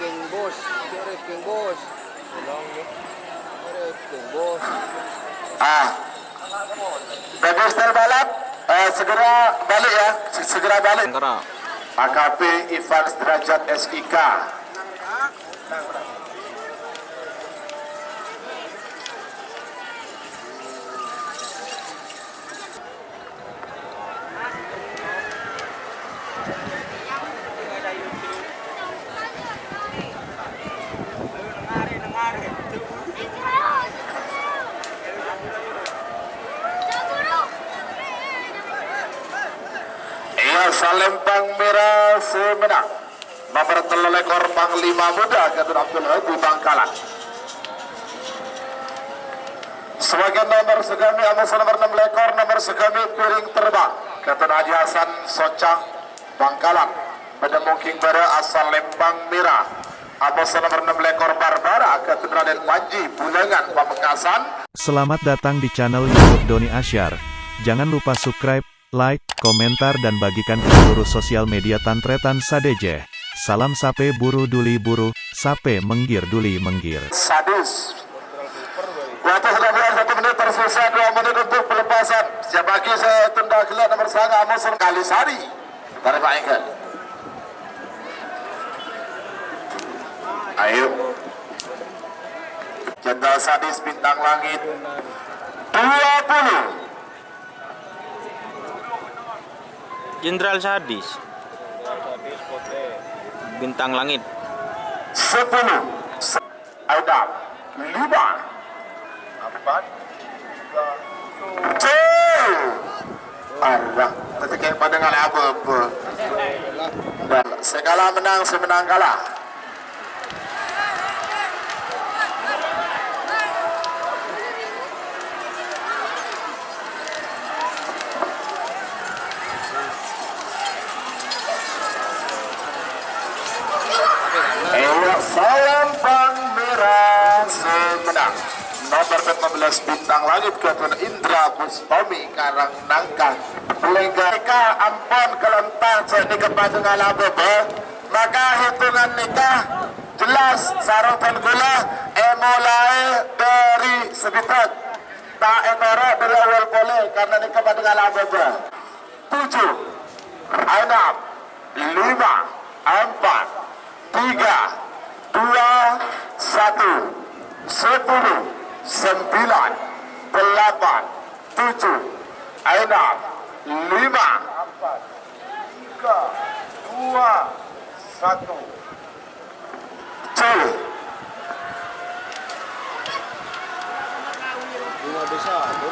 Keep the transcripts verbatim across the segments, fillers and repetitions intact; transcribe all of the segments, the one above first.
Bos, cek ranking, Bos. Ranking, Bos. Ah. Tadi setel balap, eh, segera balik ya, se-, segera balik. Segera. A K P Ivan Derajat S I K. Iyâ, salempang mèra sè mennang. Nomer tello lèkor, Panglima Muda, Gatun Abdul Hadi Bangkalan. Sebagian nomer segami, amosan nomer ennem lèkor, nomer segami piring terbang, Gatun Haji Hasan Soca Bangkalan. Bâdâ mongking bârâ asal Lempang Mèra. Amosan nomer ennem lèkor Barbara, Gatun Raden Panji Bulangan Pamekasan. Selamat datang di channel YouTube Doni Asyar. Jangan lupa subscribe, like, komentar, dan bagikan ke seluruh sosial media Tan Tretan sadhâjâ. Salam sapè buru duli buru, sapè menggir duli menggir. Sadis. Di atas sudah berada satu menit, tersisa dua menit untuk pelepasan. Siap lagi saya tunda gelar nomor sanga, Muslim Kalisari. Tarik Pak Enggal. Ayo. Jenderal Sadis Bintang Langit. Dua puluh. Jenderal Sadis. Bintang Langit. Sepuluh. Adam. Lima. Empat. Tiga. Dua. Satu. Arah. Tadi kayak pada ngalah apa-apa. Dan sè kala mennang, sè mennang kala. Iyâ, salempang mèra sè mennang. Nomer lima belas Bintang Langit, Gatun Indra Bustomi, Karang Nangka. Lèngga nèka ampon kalontar, sè nèka padâ ngala bâbâ. Maka hitungan nèka jelas sareng bân kaulâ èmolaè dâri sabidhâk. Ta' ètoro' dâri awal polè, karna nèka padâ ngala bâbâ. Tujuh, enam, lima, empat, tiga, dua, satu, sepuluh, sembilan, delapan, tujuh, enam, lima, empat, tiga, dua, satu. Cul. Bunga Desa, Bro.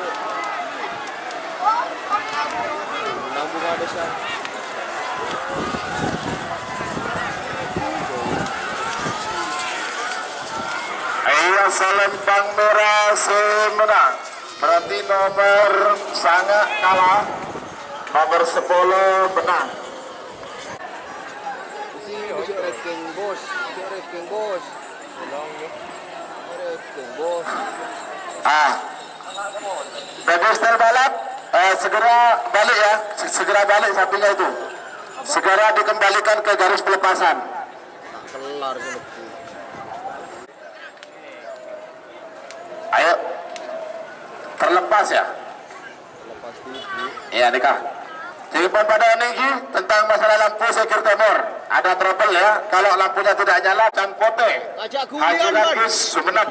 Menang Bunga Desa. Iyâ, salempang mèra sè mennang. Berarti nomer sanga kala, nomer sepuluh mennang. Cek ranking, Bos. Cek ranking, Bos. Cek ranking, Bos. Ah. Tadi setel balap, eh, segera balik ya. Se-, segera balik sapinya itu. Segera dikembalikan ke garis pelepasan. Kelar sih. Ayo. Terlepas ya. Terlepas tinggi. Iya, nèka. Jadi, pon pada nèka tentang masalah lampu, saya kira timur. Ada trouble ya. Kalau lampunya tidak nyala, dan pote. Ajak Haji gulian, Man. Rangkis, Sumenep.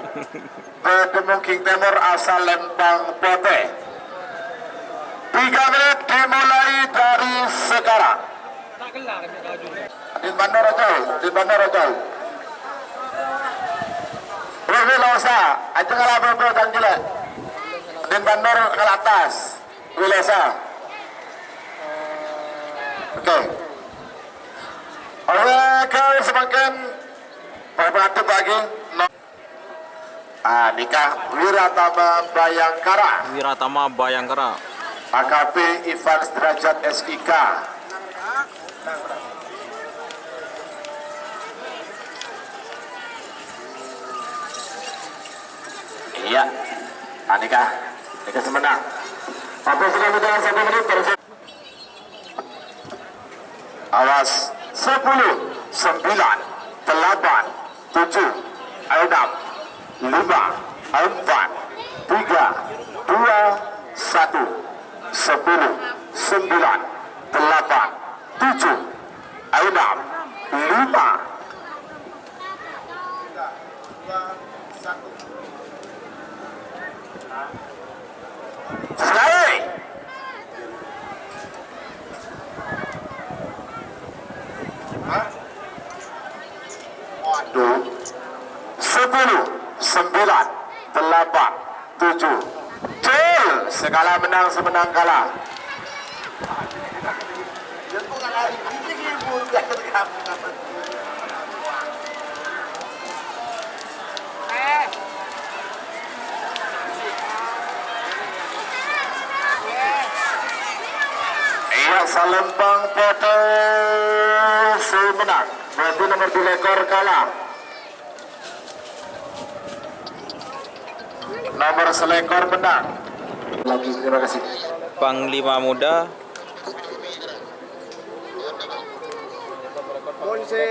Bâdâ mongking timur asal Lempang Pote. Tiga menit dimulai dari sekarang. Din Bandor aja, Din Bandor aja. Wih, wih, lo sa, aja ngala bâbâ, jangan jelek. Din Bandor ke atas, wih, lo sa. Oke. Oke, kau semakin berhati lagi. No. Ah, nèka Wiratama Bayangkara. Wiratama Bayangkara. A K P Ivan Derajat S I K. Iyâ. Ah, nèka. Nèka sè mennang. Waktu sudah berjalan satu menit, terus. Awas, sepuluh, sembilan, delapan, Tujuh, enam, lima, empat, tiga, dua, satu, sepuluh, sembilan, delapan, tujuh, enam, lima. Sekali. Waduh. Sepuluh, sembilan, delapan, tujuh. Cil, sè kala mennang, sè mennang kala. Iyâ, Salempang Potè sè mennang. Berarti nomer dulekor kala. Nomer salekor mennang. Lagi, terima kasih. Panglima Muda. Mon sè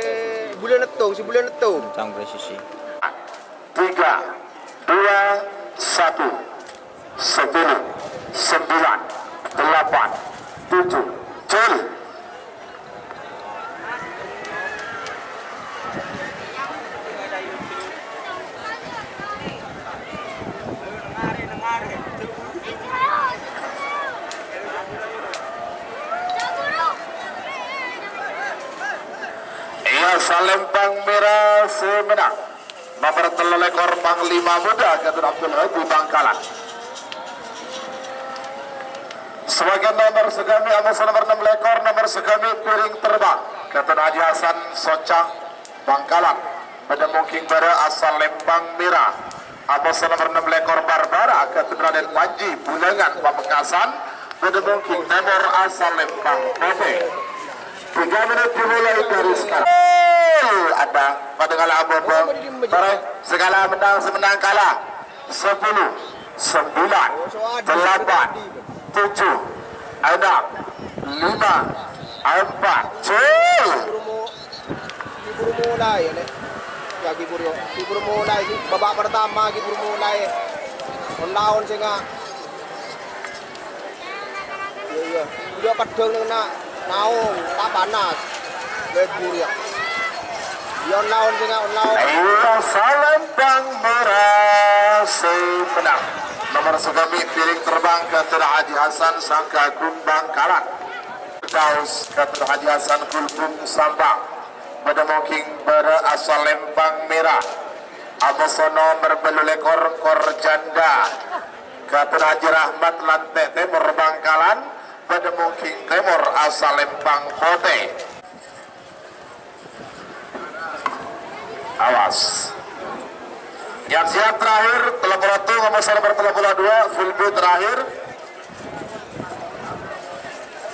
bulân èttong, sè bulân èttong. Kencang presisi. Tiga, dua, satu, sepuluh, sembilan, delapan, tujuh, cil. Iyâ, Salempang Mèra sè mennang. Nomer tello lèkor Panglima Muda Ghâtèn Abdul Hadi Bangkalan. Sabagian nomer sagâmè, amoso nomer ennem lèkor, nomer sagâmè Piring Terbang Ghâtèn Haji Hasan Socang Bangkalan. Bâdâ mongking bârâ asal Lèmpang Mèra. Amoso nomer ennem lèkor Barbara Ghâtèn Raden Panji Bulângan Pamekasan. Bâdâ mongking tèmor asal Lèmpang Potè. Tiga menit dimulai dari sekarang. Eh, ada pada kalah apa-apa. Para segala menang, semenang kalah. Sepuluh, sembilan, delapan, tujuh, enam, lima, empat. Cil. Ghibur mulai, ya, Lè'. Ya, ghibur, yo. Ghibur mulai, sih. Babak pertama, ghibur mulai. Lawan sènga'. Iyâ, iyâ. Iyâ, peddhâng nèng na-, naong, ta' panas. Lèbur, yâ. Iyâ, on-laon sènga', on-laon. Iyâ, Salempang Mèra sè mennang. Nomer sagâmè Piring Terbang Ghâtèn Haji Hasan Sangka Gumbang Kalan. Daus Ghâtèn Haji Hasan Gulbum Sampang. Bâdâ mongking bârâ asal Lèmpang Mèra. Amoso nomer bâllu lèkor Kor Janda. Ghâtèn Haji Rahmat Lantè Tèmor Bangkalan, bâdâ mongking tèmor asal Lèmpang Potè. Awas. Yang siap terakhir, tello polo sèttong, amoso nomer tello polo dua, full B terakhir.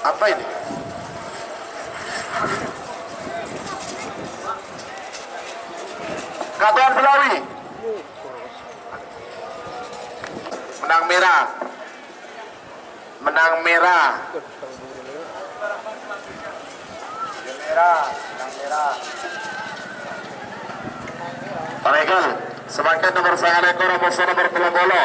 Apa ini? Katuan Belawi. Mennang Mèra. Mennang Mèra. Mèra, mennang Mèra. Paregal, samangkèn nomer sanga lèkor, amoso nomer tello polo.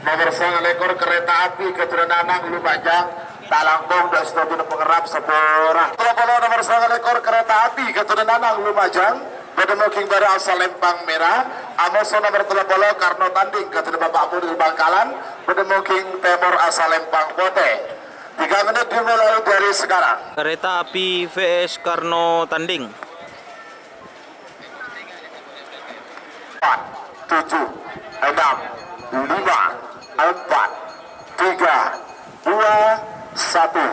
Nomer sanga lèkor Kereta Api Keturunan Anang Lumajang. Ta' langkong dâ' sadhâjâna pangerrap sapora. Tello polo nomer sanga lèkor Kereta Api Keturunan Anang Lumajang. Bâdâ mongking bârâ asal Lèmpang Mèra, amoso nomer tello polo Karno Tanding, Ghâtèn Bapak Munir Bangkalan, bâdâ mongking tèmor asal Lèmpang Potè. Tiga menit dimulai dari sekarang. Kereta Api V S Karno Tanding. Empat, tujuh, enam, lima, empat, tiga, dua, satu,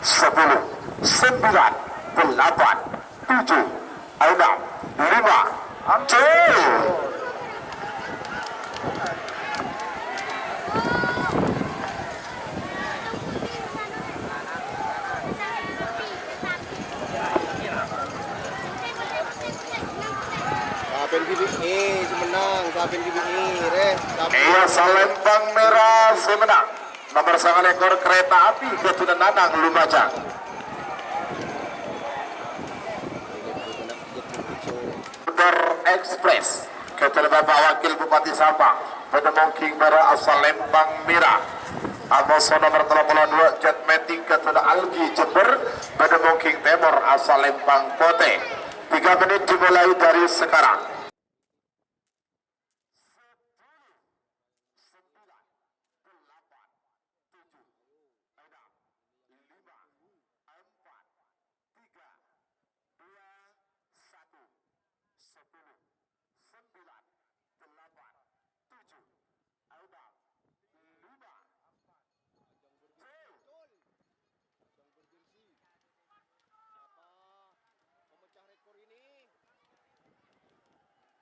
sepuluh, sembilan, delapan, tujuh, enam, lima, hancur. Sapen gibi, eh, sè mennang, sapen gibi, eh, rè, sapen. Iyâ, Salempang Mèra sè mennang. Nomer sanga lèkor Kereta Api Keturunan Anang Lumajang. Motor Express, ghâdhuwâna Bapak Wakil Bupati Sampang, bâdâ mongghing bârâ' asal Lèmpang Mèra. Amoso nomer tello puluh dua, Jet Meeting, ghâdhuwâna Algi Jember, bâdâ mongghing tèmor asal Lèmpang Potè. Tiga menit dimulai dari sekarang. Delapan, tujuh, enam, lima, empat, tiga, dua, satu, sepuluh, sembilan, delapan, tujuh, enam, lima. Betul. Ajang bergengsi. Siapa pemecah rekor ini?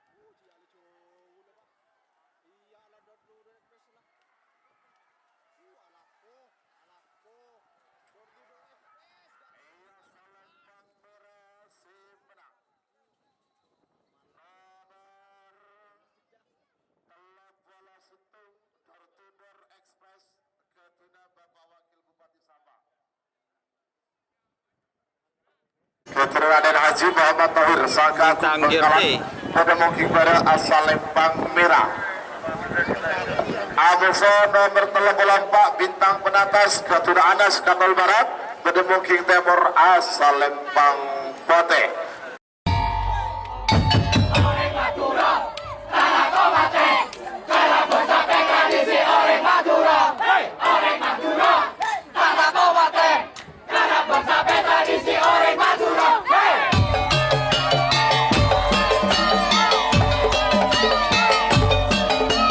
Uh, Ci Ali Cowok, Pak. Iya, lah, dot dulu, dot dulu, lah. Uh, alako, alako. Dot dulu, dot dulu, Express, gak. Iya, Salembang Merah si menang. Nomor tello puluh sèttong, door to door Express, ghâdhuwâna Bapak Wakil Bupati Sampang. Ghâdhuwâna Raden Haji Muhammad Thohir, Sangka Agung Bangkalan, bâdâ mongghing bârâ' asal Lèmpang Mèra. Amoso nomer tello puluh empat, Bintang Penatas, ghâdhuwâna Anas Katol Barat, bâdâ mongghing tèmor asal Lèmpang Potè.